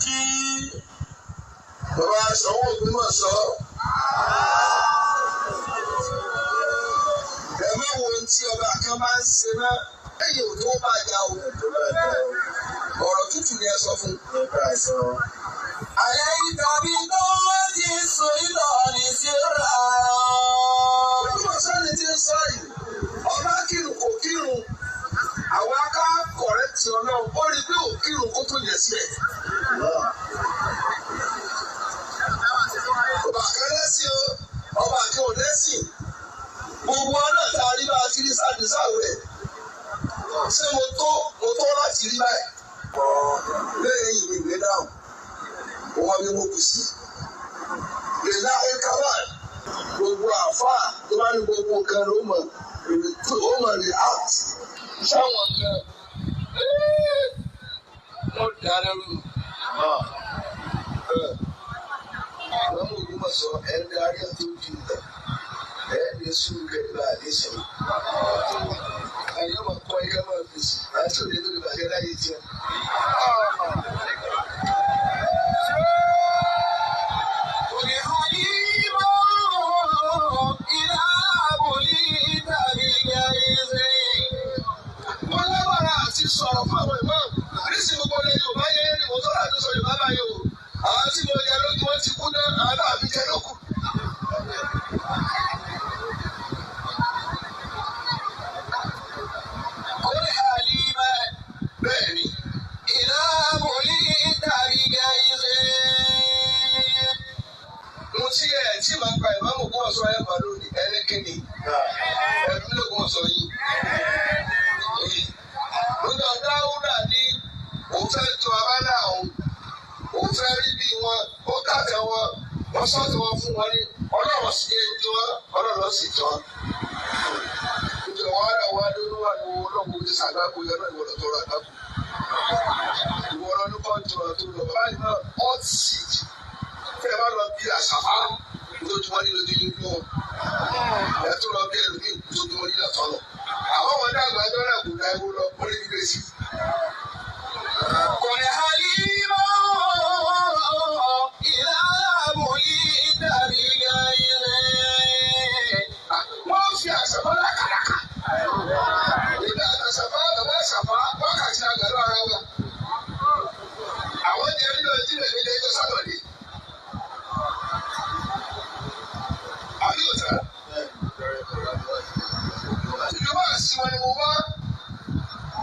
kí bàbá Ṣọ̀ún Ògbómọ̀ṣọ́. Ẹ má wo ohun tí ọba kan bá ń ṣe náà lẹ́yìn ò tó bá jà o. Ọ̀rọ̀ tútù ni ẹ sọ fún un. Àlẹ́ tàbí tó ti sùn ìlọrin síra. Ògbómọ̀ṣọ́ ni ti ń sọ yìí. Ọba kírun kò kírun. Àwọn aká kọ̀rẹ́tì ọlọ́run ó rí pé ò kírun kó tó yẹ sílẹ̀. Ọba kan lẹ́sìn o, ọba kan ò lẹ́sìn. Gbogbo ọ̀nà tá a rí bá a ti rí sáàdúsáwò rẹ̀. Ṣé mo tó láti rí báyìí? Lẹ́yìn ìwé ìwé dáhùn, òun àbí mo kù sí. Lè láyé kábàá. Gbogbo àfáà tó bá ní gbogbo nǹkan ló mọ̀ ó mọ̀ react sáwọn nǹkan. Wọ́n dáná rú. Wọ́n mú Ògbómọ̀ṣọ́ ẹ̀ ń darí ẹ̀ tó di ilẹ̀. Ẹ̀ ní sùúrù kẹ́lẹ́ àdé sọ̀rọ̀. Àyè máa kọ́ ẹ ká máa fèsì àti òde tó lè bàjẹ́ láyé tiẹ̀. Mo lágbára àti sọ̀rọ̀ fún àwọn ìmáàmù. Nísìnyí gbogbo ilẹ̀ Yorùbá yẹn ni mo tọ́ra àti sọ Yorùbá báyìí o. Àwọn tí mo jẹ lójú wọn ti kú náà, àwọn náà fi jẹ lókù. Bẹ́ẹ̀ ni, mo tí ẹ̀ tí màá pa ìmáàmù Ògbómọ̀ṣọ́ ẹ̀ máa lónìí ẹnikẹ́ni. Ẹ̀dùn l'Ògbómọ̀ṣọ́ yìí. Nígbà Dáúdà ní òun fẹ́ ju abálá òun, òun fẹ́ rí bí wọn, ó kàtẹ́ wọn, wọ́n sọ́ọ̀tì wọn fún wọn ní ọlọ́run sì yé ju wọn, ọlọ́run sì jọ. Nítorí wọn rà wá lórí wà ní ọlọ́run ti sàgbákò yẹn náà ìwọ̀n tó rà gbáko. Ìwọ lọ ní kọ́ńtù ọ̀rọ̀ tó lọ báyìí náà hot seat. Tẹ́ ẹ bá lọ bí àṣàfà lójúmọ́ ní lójú yín lọ. Ẹ tó lọ bí ẹlòmíì lójúmọ́ ní lọ́tọ́ lọ. Àwọn ọmọdé àgbà ẹjọ́ náà kò dá ewu lọ, ó lè ní bẹ́ẹ̀ sí. Wọ́n fi àṣàfà lákàlàkà. Nígbà àṣàfà bàbá àṣàfà wákàtí àgbàdo ara wa. Àwọn jẹ nínú ẹtí rẹ̀ nílé ẹjọ́ sátọ̀dé. Àbí òtá. Ìjọba àṣìwọ̀n ni mo wá.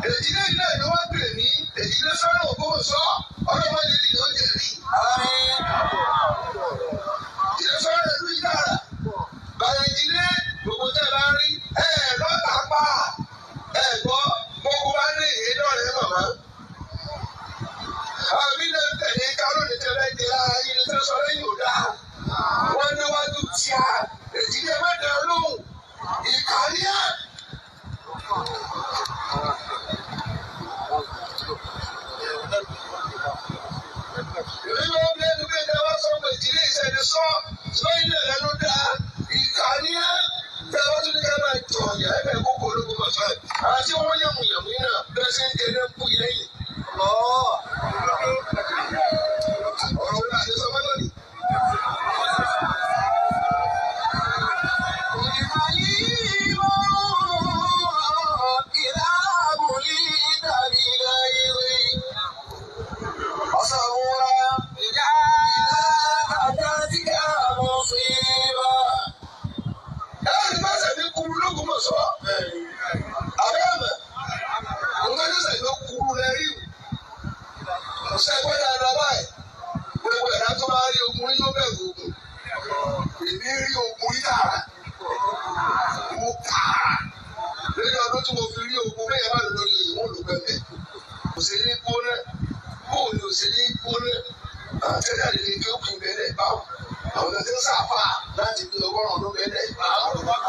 Èjìlé ilé ni wọ́n pè ní èjìlé fẹ́ràn Ògbómọ̀ṣọ́ ọlọ́mọdé ni ó jẹ̀bi. Ìjìlé fẹ́ràn ìlú yìí dára. Bàbá ìjìlé gbogbo tẹ́ ẹ bá rí ẹ lọ́tà pa ẹ gbọ́ gbogbo bá ní èyí náà rẹ̀ màmá. Àmì náà tẹ̀lé kárọ̀nì tẹ́lẹ̀ jẹ́ lára yìí ní sẹ́sọ lẹ́yìn òdà. Wọ́n níwájú tíá èjìlé má dá lóhùn ìkànnì ẹ̀. Ìlú ọ̀gbẹ́ ẹni pé ìdáwọ́ sọ pé ìdílé ìṣẹ̀lẹ̀ sọ sọ́yìn náà lẹ́nu dá ìkànnì ẹ̀ tẹ́wọ́ tún ní ká máa jọ ọ̀yà ẹ̀fẹ̀ kókó ológun mọ̀fẹ́. Àti wọ́n yẹ̀mú yẹ̀mú náà bẹ́ẹ̀ ṣe ń jẹ ní kú lẹ́yìn. Ọ̀rọ̀ wọn àti sọmọ lónìí. Ẹ̀rí bá sẹ̀mí kúrú lógun mọ̀ṣọ́. Àbẹ́ẹ̀mẹ̀, nǹkan tó sẹ̀mí kúrú lẹ́rí. Ṣé ẹgbẹ́ dáadáa báyìí? Gbogbo ẹ̀dá tó bá rí ogun rí yóò bẹ̀rù ogun. Èmi rí ogun rí tààrà. Mo tààrà. Lórí ọdún tí mo fi rí ogun bẹ́ẹ̀ bá lò lórí ìwọ̀n ló pẹ̀lẹ́. Kò sí ní gbóná. Bóòlù ò sí ní gbóná. Àtẹ̀jáde ní kí ó kù bẹ́ẹ̀ báwo. Àwọn tó ń sàfà láti bí ọgọ́rùn-ún ọdún bẹ́ẹ̀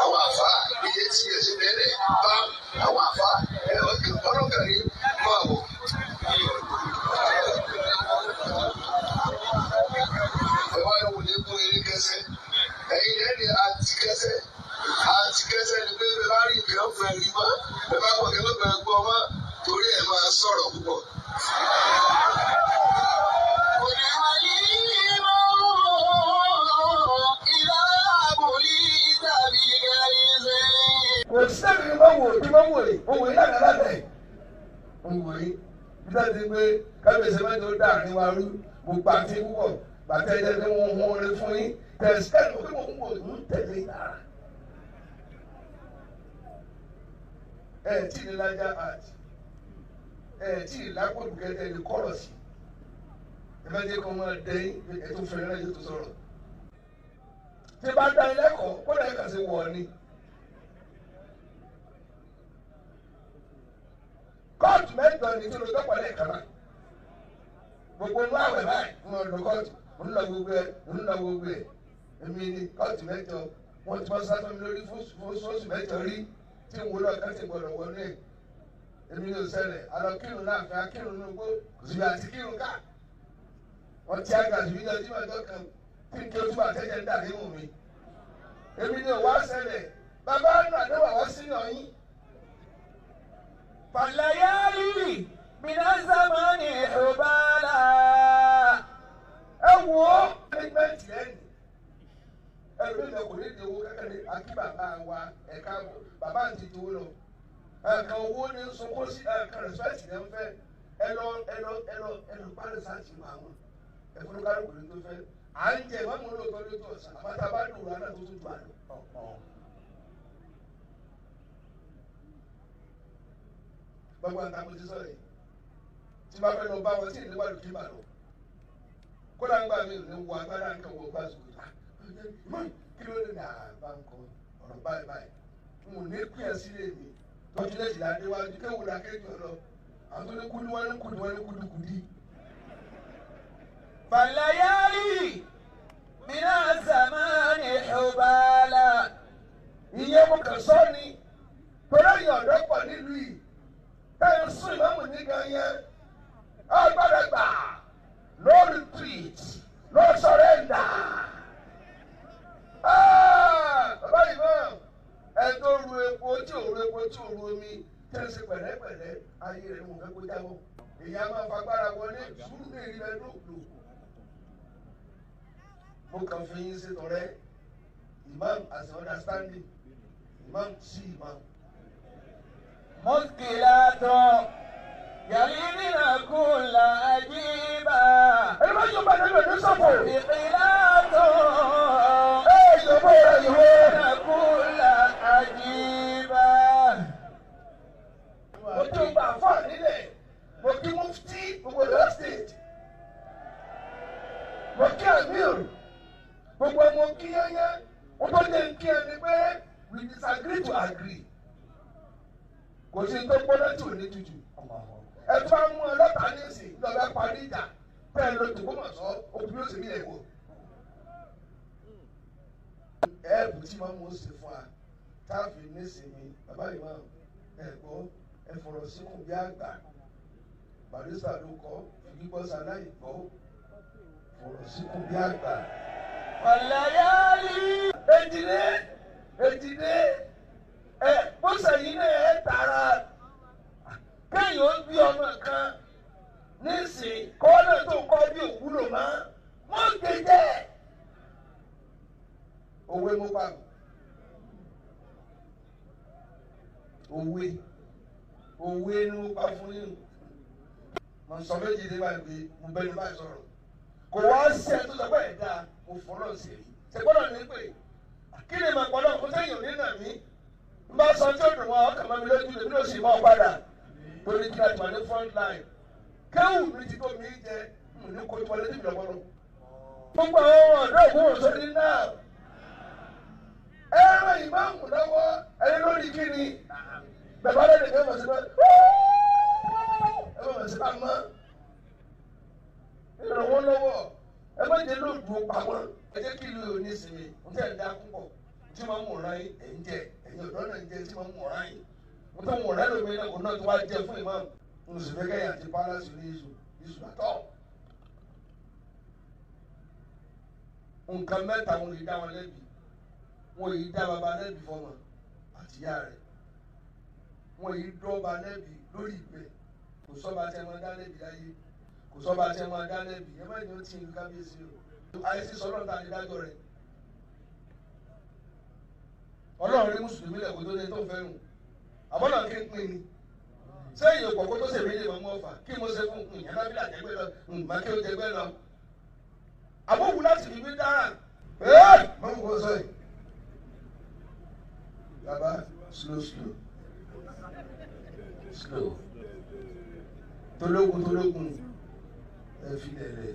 àwọn àfà iye tí ẹ ṣe bẹ́ẹ̀ bá àwọn àfà ọlọ́kàrí máa wọ̀. Ẹ wá ní wòlé kún eré kẹsẹ̀. Ẹ̀yin lẹ́ni àti kẹsẹ̀. Àti kẹsẹ̀ ni pé bẹ́ẹ̀ bá rí nǹkan fẹ́ rí mọ́. Bẹ́ẹ̀ bá pọ̀ kí ló fẹ́ gbọ́ mọ́. Torí ẹ̀ máa sọ̀rọ̀ púpọ̀. Kò sẹ́mi máa wò bí máa wò yìí, mo wò yìí lánàá lánàá. Mo wò yìí. Bí wọ́n ti gbé kábíyèsí mẹ́jọ dà ní wa rú, mo gbà tí púpọ̀, bàtẹ́ ẹ̀jẹ̀ pé wọ́n hún orin fún yín. Tẹ̀sítẹ́ẹ̀lì mo kí mo ń wò ń tẹ̀lé yàrá. Ẹ tí ì lájà àti ẹ tí ì lápòdù kẹtẹ lè kọ̀rọ̀ sí. Ẹ bá jẹ́ kó máa dẹ́yìn ẹ tó fẹ́ràn náà yóò tó sọ̀rọ̀. Tí bá dá ilé ẹ̀kọ́, kó dà kàn sí wọ̀ ni. Kóòtù mẹ́jọ ni tí olùdókòwò lẹ́ẹ̀kan náà. Gbogbo ń láwẹ̀ báyìí, ń lọ kóòtù, ń lọ gbogbo ẹ̀, ń lọ gbogbo ẹ̀. Èmi ni kóòtù mẹ́jọ, wọ́n ti bọ́ sátọ́ mi lórí fún oṣù mẹ́jọ rí tí ń wúlọ̀ kẹ́sì gbọ́dọ̀ wọnú ẹ̀. Èmi ni ò ṣẹlẹ̀, àlọ́ kírun láàfin, akírun nínú igbó, kò síbi àti kírun ká. Wọ́n ti àgàsì mi ní ọjọ́ ìjọ kan tí n kí ojú àtẹ́jẹ́ ń dà nínú mi. Èmi ni ò wá ṣẹlẹ̀, bàbá náà ló wà wá sínú ọyìn. فالليالي من الزمان حبالا. Ẹ wo management lẹ́nu. Ẹlòmíì lọ kò ní di owó kékeré akí bàbá wa ẹ̀ka bọ̀ bàbá ń ti tó lọ. Ẹ̀ka owó ní sunkún sí ẹ̀ka respect yẹn ń fẹ́. Ẹ lọ ẹ lọ ẹ lọ ẹ lọ parí sáàtì mọ́ àwọn. Ẹ̀fọn kálukú ní tó fẹ́. À ń jẹ ìwọ́n lóòótọ́ lójú ọ̀sán àbáta bá dùn wà náà tó tún jù àlọ́. Gbogbo àtàwọn ti sọ̀rọ̀ yìí. Tí bá fẹ́ lọ bá wọn tí ìlú wà lókè bà lọ. Kódà ń gbà mí ní wọ agbára nǹkan wọ bá sùn. Kí ló dé ní àbá nǹkan ọ̀rọ̀ báyìí báyìí. N ò ní pín ẹ sílé mi. Tọ́jú lẹ́sìn adéwájú kéwù la kéjù ọ lọ. Àwọn tó ní kúndú wọn ní kúndú wọn ní kúndú. فالليالي من الزمان حبالا. Ìyẹn mo kàn sọ ni. Torí èèyàn ọ̀dọ́ pọ̀ nílùú yìí. Bẹ́ẹ̀ ń sún ìmọ̀mù ní gan yẹn. Agbára gbà no retreat no surrender. Bàbá ìmọ̀ ẹ tó ru epo tí ò ru epo tí ò ru omi tẹ́ ń ṣe pẹ̀lẹ́pẹ̀lẹ́ ayé rẹ̀ mo fẹ́ kó jábọ̀. Èyí á máa fagbára wọlé sùúrù ní ìrìnlẹ̀ ló lò. Mo kàn fi yín ṣe tọrẹ. Imam as understanding. Imam sí imam. مشكلات يلينا كل عجيبة. Ẹni bá yóò bá nínú ìlú sọ̀fọ̀. ثقلات Ẹ yòbó rẹ̀ yòbó. يلينا كل عجيبة. Mo tún gba àfọ̀ nílẹ̀. Mo kí mufti gbogbo Ọ̀yọ́ state. Mo kí Amir. Gbogbo ọmọ kí yẹ́yẹ́. Wọ́n tó lè kí ẹni pé we disagree to agree. Kò sí tó gbọ́dọ̀ tí ò ní tutù. Ẹ tó bá mú ọ lọ́tà nísìn lọ́ba parí ìjà. Bẹ́ẹ̀ ló tó gbọ́mọ̀ sọ, òbí ó sì bí ẹ̀ wò. Ẹ̀ẹ́bù tí màmú ó sì fún wa táàfin nísìnyí bàbá yìí máa ẹ̀ gbọ́ ẹ fọ̀rọ̀ síkùn bí àgbà. Barista ló kọ́ gbígbọ́ sáláì gbọ́ fọ̀rọ̀ síkùn bí àgbà. فالليالي Èjìdé èjìdé ẹ bó sẹ́yìn náà ẹ tààrà kéèyàn ó bí ọmọ kan nísìnyí kọ́ náà tó kọ́ bí òwúlò mọ́ wọ́n gbé jẹ́. Òwe mo pa òwe òwe ni mo pa fún yín. Mo sọ méjì ní báyìí pé mo bẹ́ẹ̀ ní báyìí sọ̀rọ̀. Kò wá sí ẹ tó sọ pé ẹ̀dá mo fọlọ́ sí rí. Ṣègbọ́dọ̀ ní pé kí ni màá pọ̀lọ́ fún sẹ́yìn òní nà mí? N bá sọ tí ó dùn wọn ọkàn mọ́ mi lójú lèmi ló sì mọ́ ọ padà. Torí kí a ti wà ní front line. Kéwù mi ti tó mi jẹ, mo ní kojú wọlé níbi ọ̀pọ̀lọ́. Gbogbo àwọn ọ̀dọ́ ògbóhùn sórí náà. Ẹ ràn ìmáàmù lọ́wọ́ ẹni lórí kí ni? Bàbá rẹ̀ lè fẹ́ mọ̀ sí bá ẹ mọ̀ sí bá mọ́. Ẹ ràn wọ́n lọ́wọ́. Ẹ má jẹ́ lóòdù pa wọ́n. Ẹ jẹ́ kí ìlú yóò ní ìsinmi. Mo tẹ́ ẹ̀ dá púpọ̀. Tí wọ́n mú ọ̀rá yín, ẹ̀ ń jẹ. Ẹ̀yin ọ̀dọ́ náà ń jẹ tí wọ́n mú ọ̀rá yín. Mo tẹ́ wọn ọ̀rá lómi náà kò náà tó wá jẹ fún ìmáàmù. Mo sì fẹ́ kẹ́yìn àti pálásì ní iṣu iṣu àtọ́. Nǹkan mẹ́ta wọn lè dá wọn lẹ́bi. Wọn yìí dá baba lẹ́bi fọmọ àti ìyá rẹ̀. Wọn yìí dọ́ba lẹ́bi lórí ìgbẹ́. Kò sọ́ba tẹ́ wọn dá lẹ́bi láyé. Kò sọ́ba tẹ́ wọn dá lẹ́bi. Ẹ má ní ó ti ìlú kábíyèsí o. Àìsí sọlọ́ọ̀ ta ni dájọ́ rẹ̀. Ọlọ́run rí mùsùlùmí lẹ́kọ̀ọ́ tó ní tó fẹ́ nù. Àbọ̀nà kí n pín ni. Sẹ́yìn òpó kó tó ṣèmí lè mọ́ ọ̀fà kí mo ṣe fún un ìyẹn lábílà jẹgbẹ́ lọ ǹgbà kí ó jẹgbẹ́ lọ. Àbọ̀wù láti fi mí dára. Ẹ́ẹ̀ mọ́mú kò sọ yìí. Bàbá slow slow slow tológun tológun ẹ fi lẹ̀lẹ̀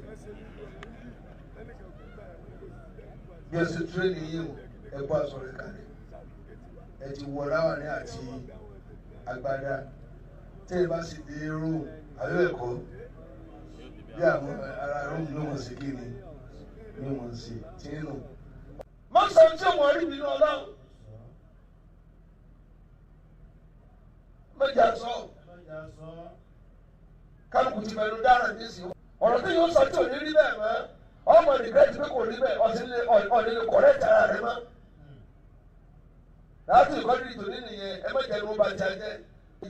bí ẹ ṣe tírénì yìí o ẹ bọ́ aṣọ rẹ̀ kalẹ̀ ẹ ti wọ láwàní àti agbádá tẹ́ ẹ bá sì dé Rome àbí ẹ̀kọ́ bí àwọn ará Rome ló wọ́n sí kí ni ni wọ́n sí tí ń nù. Má sọ tí wọ́n rí bínú Ọlọ́run. Mẹ́jà sọ kálukú ti mẹ́nu dára nísìnyí. Ọ̀rọ̀ tí yóò sọ tí ò ní rí bẹ́ẹ̀ mọ́ ọmọ rìgírẹ́tì pé kò rí bẹ́ẹ̀ ọ̀sìn lè kọ̀rẹ́tì ara rẹ mọ́. Láti ìkọ́jú ìtòní nìyẹn ẹ má jẹ́ ló bá ti ajẹ́.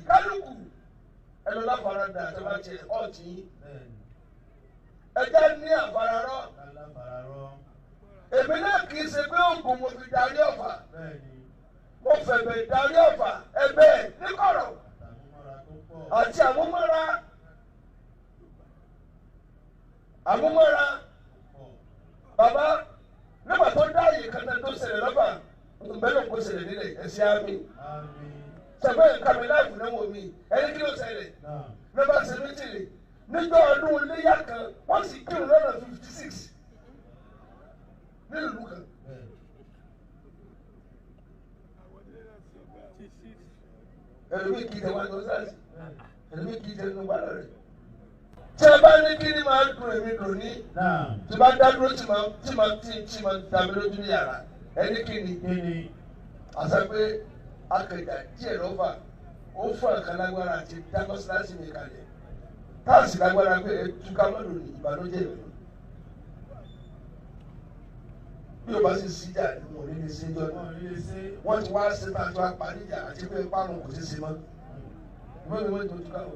Kálukú ẹ lọ láfaradà tó bá tiẹ̀ ọ̀tí. Ẹja ní àfararọ́. Èmi náà kì í ṣe pé oògùn mo fi darí Ọ̀fà. Mo fẹ̀bẹ̀ darí Ọ̀fà ẹ̀bẹ̀ níkọ̀rọ̀ àti àmúmọ́ra àmúmọ́ra bàbá nígbà tó dá àyè kan náà tó ṣẹlẹ̀ lọ́fà ǹbẹ́lẹ̀ kó ṣẹlẹ̀ nílẹ̀ ẹ̀sìn àmì ṣẹ̀fẹ̀ nǹkan mi láàbù náà wò mí ẹni kí ló ṣẹlẹ̀ lọ́ba ṣe mítìrì nígbà ọdún iléyà kan wọ́n sì kírun lọ́nà 56 nílùú kan. Ẹlòmíì kì í tẹ wá ní ọsàsì ẹlòmíì kì í tẹ nínú bàrà rẹ. Tí a bá ní kí ni máa dùn èmi dùn ní tí bá dá dúró tí máa tí máa tí tí máa dà mí lójú ní yàrá ẹni kí ni àṣà pé akẹjà díẹ̀ lọ́fà ó fún àkàn lágbára àti dákọ́síláṣí mi kalẹ̀ táàsì lágbára pé ẹtúká mọ́lò ní ìbànújẹ́ mi. Bí o bá sì síjà ni wọn ò ní lè ṣe jọ náà wọ́n ti wá ṣe tá a tó apá níjà àti pé parun kò sí ṣe mọ́. Ìwé mi wọ́n ti túká o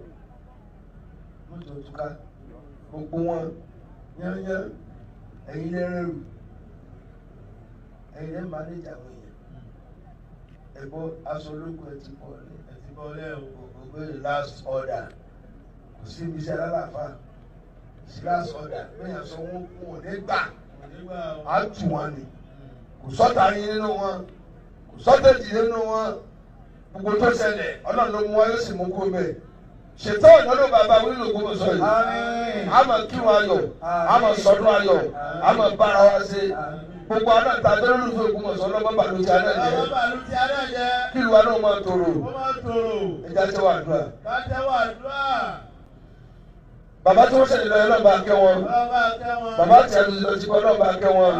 wọ́n ti túká gbogbo wọn yányán ẹ̀yin lẹ́rẹ̀rù ẹ̀yin lẹ́ mánéjà àwọn èèyàn ẹ̀gbọ́n aṣọ ológun ẹ̀ ti bọ̀ ní ẹ̀ ti bọ̀ lẹ́ o gbogbo last order kò sí ibi iṣẹ́ alálàáfà sí last order bẹ́ẹ̀ sọ wọn kò ní gbà á tù wọn ni kò sọ́tà yín nínú wọn kò sọ́tẹ̀jì nínú wọn gbogbo tó ṣẹlẹ̀ Ọlọ́run ló mú wa yóò sì mú kó bẹ́ẹ̀ ṣètò ọ̀nà ló bàbá wílò gbogbo sọ yìí a máa kírun ayọ̀ a máa sọdún ayọ̀ a máa bára wa ṣe gbogbo àná ta tó lólùfẹ́ Ògbómọ̀ṣọ́ ọlọ́mọ bàlùjẹ àná jẹ kí ìlú wa náà máa tòrò ẹja tẹ́wọ́ àdúrà. Bàbá tí wọ́n ṣẹlẹ̀ lọ́yọ́ náà bá kẹ́ wọn bàbá tí a lọ sí kọ́ náà bá kẹ́ wọn.